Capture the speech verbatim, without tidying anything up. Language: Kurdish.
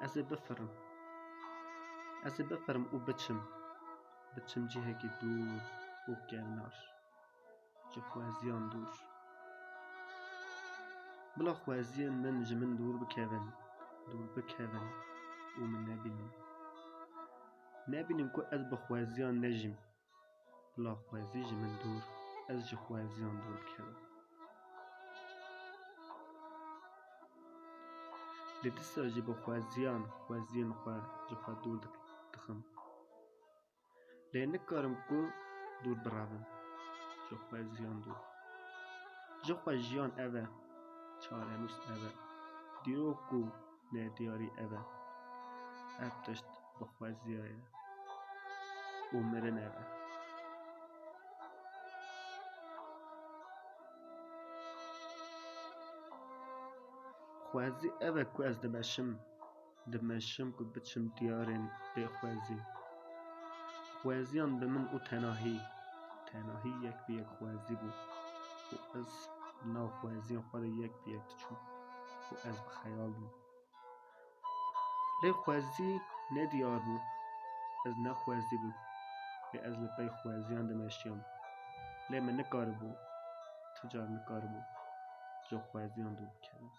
Ez ê bifirim. Ez ê bifirim û biçim. Biçim cihekî dûr û kevnar. Ji xweziyan dûr. Bila xweziyên min ji min dûr bikevin, dûr bikevin û min nebînin. Nebînin ku ez bi xweziyan nejîm. Bila xwezî ji min dûr, ez ji xweziyan dûr bikevim. Lê dîsa jî bi xweziyan, xweziyên xwe ji xwe dûr dik-, dixim. Lê nikarim ku dûr birevim ji xweziyan dûr. Ji xwe jiyan ev e, çarenûs ev e, dîrok û nediyarî ev e. Ev tişt bi xweziya ye û mirin ev e. Xwezî ev e ku ez dimeşim. Dimeşim ku biçim diyarên bê xwezî. Xweziyan bi min û tenahî. Tenahî yek bi yek xwezî bû. Û ez nav xweziyan xwe de yek bi yek diçûm. Û ez bi xeyal bûm. Lê xwezî ne diyar bû. Ez ne xwezî bûm. Lê ez li pey xweziyan dimeşiyam. Lê min nikaribû. Ti car nikaribû ji xweziyan dûr bikevim.